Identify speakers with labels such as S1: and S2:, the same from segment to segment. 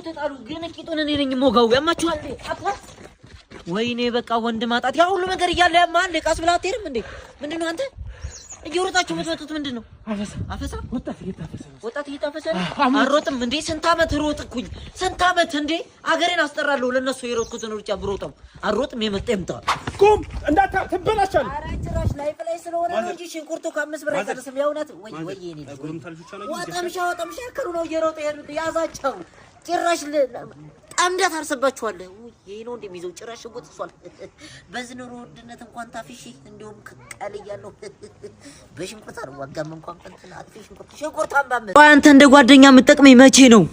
S1: ተጣሉ፣ ግን ቂጡን እኔ ነኝ የምወጋው። ያማችኋል? ወይኔ በቃ ወንድ ማጣት ያ ሁሉ ነገር እያለ ያማል። ቀስ ብለህ አትሄድም እንዴ? ምንድን ነው አንተ እየሮጣችሁ የምትመጡት ምንድን ነው?
S2: አፈሳ።
S1: አፈሳ።
S2: ወጣት እየታፈሰ ነው።
S1: ወጣት እየታፈሰ ነው። አልሮጥም እንዴ? ስንት ዓመት ሮጥኩኝ። ስንት ዓመት እንዴ? አገሬን አስጠራለሁ። ለነሱ የሮጥኩትን ሩጫ ብሮጠው አልሮጥም። የመጣ ይምጣ።
S2: ቁም፣ እንዳታ ትበላሻለህ።
S1: ኧረ ጭራሽ ላይፍ ላይ ስለሆነ ነው እንጂ ሽንኩርቱ ከ5 ብር አይቀንስም። የእውነት ወይ ወይ የኔ ልጅ ወጠምሻ ወጠምሻ ያከሉ ነው እየሮጡ የሄዱት። ያዛቸው ጭራሽ ጠምደህ ታርስባችኋለህ። ይሄ ነው እንደሚይዘው ጭራሽ ሽጉጥ እሷል። በዚህ ኑሮ ውድነት እንኳን ታፍሺ እንዲሁም ቀል እያለሁ በሽንኩርት አልዋጋም። እንኳን እንትን አጥፊ ሽንኩርት ሽንኩርት አንባም። አንተ እንደ ጓደኛ የምትጠቅመኝ መቼ ነው?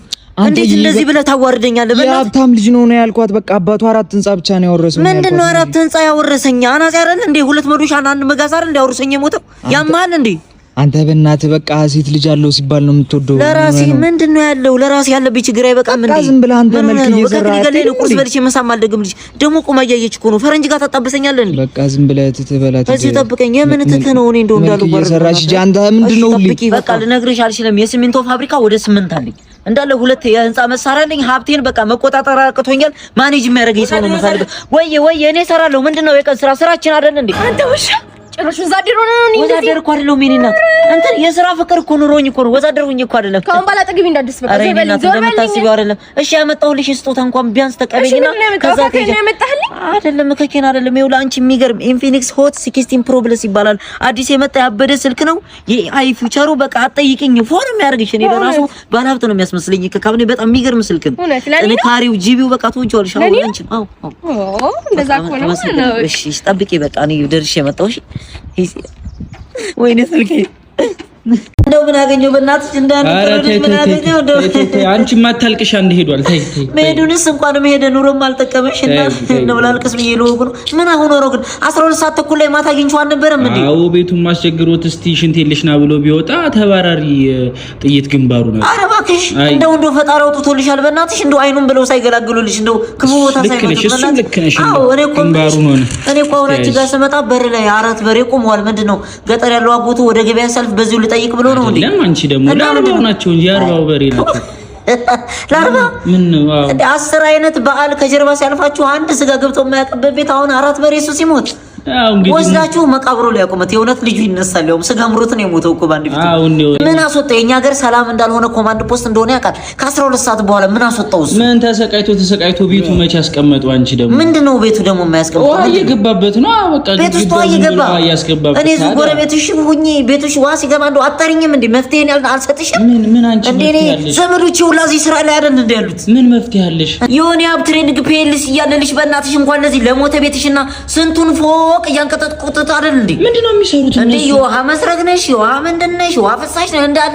S1: እንዴት እንደዚህ ብለህ ታዋርደኛለህ?
S3: የሀብታም ልጅ ነው ነው ያልኳት። በቃ አባቱ አራት ህንጻ ብቻ ነው ያወረሰው።
S1: ምንድን ነው አራት ህንጻ ያወረሰኝ? አናጺ አይደል እንዴ? ሁለት መዶሻ እና አንድ መጋዝ አይደል እንዴ ያወረሰኝ የሞተው? ያማል እንዴ?
S3: አንተ በእናትህ በቃ ሴት ልጅ አለው ሲባል ነው የምትወደው።
S1: ለራሴ ምንድን ነው ያለው? ለራሴ ያለብኝ ችግር አይበቃም እንዴ?
S3: ዝም ብለህ አንተ መልክ እየዘራህ
S1: ቁርስ በልቼ መሳም አልደግም። ልጅ ደግሞ ቆማ እያየች እኮ ነው። ፈረንጅ ጋር ታጣብሰኛለህ እንዴ?
S3: በቃ ዝም ብለህ ትትህ በላት።
S1: እዚሁ ጠብቀኝ። የምን ትትህ ነው? እኔ እንደው እንዳሉ
S3: እየሰራሽ እንጂ አንተ ምንድን ነው ሁሌ
S1: በቃ ልነግርሽ አልችልም። የሲሚንቶ ፋብሪካ ወደ 8 አለኝ እንዳለ ሁለት የህንፃ መሳሪያ አለኝ። ሀብቴን በቃ መቆጣጠር አቅቶኛል። manage የሚያደርገኝ ሰው ነው የምፈልገው። ወይዬ ወይዬ እኔ እሰራለሁ። ምንድን ነው የቀን ስራ ስራችን አይደል እንዴ?
S4: አንተ ውሻ ጭራሽ ወዛደር ሆነ ነው።
S1: ወዛደር እኮ አይደለሁም የእኔ እናት፣ እንትን የስራ ፍቅር እኮ ኑሮኝ እኮ ነው። ወዛደር ሁኜ እኮ አይደለም።
S4: ከአሁን በኋላ አጠገቤ እንዳትደርስ በቃ።
S1: ኧረ የእኔ እናት እንደምታስቢው አይደለም። እሺ ያመጣሁልሽ ስጦታ እንኳን ቢያንስ ተቀበይና
S4: ከዛ ያመጣህልኝ
S1: አይደለም ከኬን አይደለም። ይኸውልህ አንቺ የሚገርም Infinix Hot 16 Pro Plus ይባላል። አዲስ የመጣ ያበደ ስልክ ነው። የ AI feature ኡ በቃ አትጠይቂኝ፣ phone የሚያደርግሽ እኔ ለራሱ ባለሀብት ነው የሚያስመስለኝ። ከካብኔ በጣም የሚገርም ስልክ ነው። ጥንካሬው፣ GB ው በቃ ትወጂዋለሽ። አሁን አንቺ አዎ
S4: አዎ፣ እንደዛ እኮ ነው።
S1: እሺ ጠብቂ፣ በቃ እኔ ደርሼ መጣሁ። እሺ ወይኔ ስልኬ እንደው ምን አገኘው? በእናትሽ ምን አገኘው? እንደው
S5: አንቺ ማታልቅሽ አንድ ሄዷል። ተይ ተይ፣
S1: መሄዱንስ እንኳንም ሄደ ኑሮም አልጠቀመሽ እና እንደው ላልቅስ ብዬ ልወጉ ነው። ምን አሁን ኖሮ ግን 12 ሰዓት ተኩል ላይ ማታ አግኝቼው አልነበረም እንዴ?
S5: አዎ ቤቱን ማስቸግሮት እስቲ ሽንት የለሽ ና ብሎ ቢወጣ ተባራሪ ጥይት ግንባሩ ነው።
S1: ኧረ እባክሽ እንደው እንደው ፈጣሪ አውጥቶልሻል። በእናትሽ እንደው አይኑን ብለው ሳይገላግሉልሽ እንደው ክፉ ቦታ
S5: ሳይመጡ እሱም ልክ ነሽ።
S1: አዎ እኔ እኮ
S5: ግንባሩን ሆነ።
S1: እኔ እኮ አሁን አንቺ ጋር ስመጣ በር ላይ አራት በሬ ቆመዋል። ምንድን ነው ገጠር ያለው አጎቱ ወደ ገበያ ሰልፍ በዚሁ ልጠይቅ ብሎ ነው እንዴ?
S5: አይደለም አንቺ ደግሞ ለአርባው ናቸው እንጂ የአርባው በሬ ናቸው።
S1: ለአርባ
S5: ምን ነው
S1: እንደ 10 አይነት በዓል ከጀርባ ሲያልፋችሁ አንድ ስጋ ገብቶ የማያውቅበት ቤት አሁን አራት በሬ እሱ ሲሞት ወስዳችሁ መቃብሩ ላይ ያቆመት የእውነት ልጁ ይነሳል። ያውም ስጋ ምሮት ነው የሞተው እኮ በአንድ ፊት። ምን አስወጣ? የኛ ሀገር ሰላም እንዳልሆነ ኮማንድ ፖስት እንደሆነ ያውቃል። ከ12 ሰዓት በኋላ ምን አስወጣው እሱ?
S5: ምን ተሰቃይቶ ተሰቃይቶ ቤቱ መቼ ያስቀመጡ? አንቺ ደግሞ
S1: ምንድን ነው ቤቱ ደግሞ የማያስቀምጠው?
S5: ውሃ እየገባበት ነው። በቃ
S1: ቤት ውስጥ ውሃ እየገባ እኔ እዚሁ ጎረቤትሽ ሁኜ ቤትሽ ውሃ ሲገባ እንደው አጠሪኝም እንዴ? መፍትሄን አልሰጥሽም?
S5: ምን ምን አንቺ
S1: እንዴ እኔ ዘመዶቼ ሁላ እዚህ ስራ ላይ አይደል እንደ ያሉት?
S5: ምን መፍትሄ አለሽ?
S1: የሆነ የሀብ Trading PLC እያለልሽ በእናትሽ እንኳን ለዚህ ለሞተ ቤትሽና ስንቱን ፎቅ እያንቀጠቅጡት አይደል እንዴ?
S5: ምንድነው የሚሰሩት?
S1: እንዴ የውሃ መስረግ ነሽ፣ የውሃ ምንድን ነሽ፣ የውሃ ፍሳሽ ነሽ እንዳለ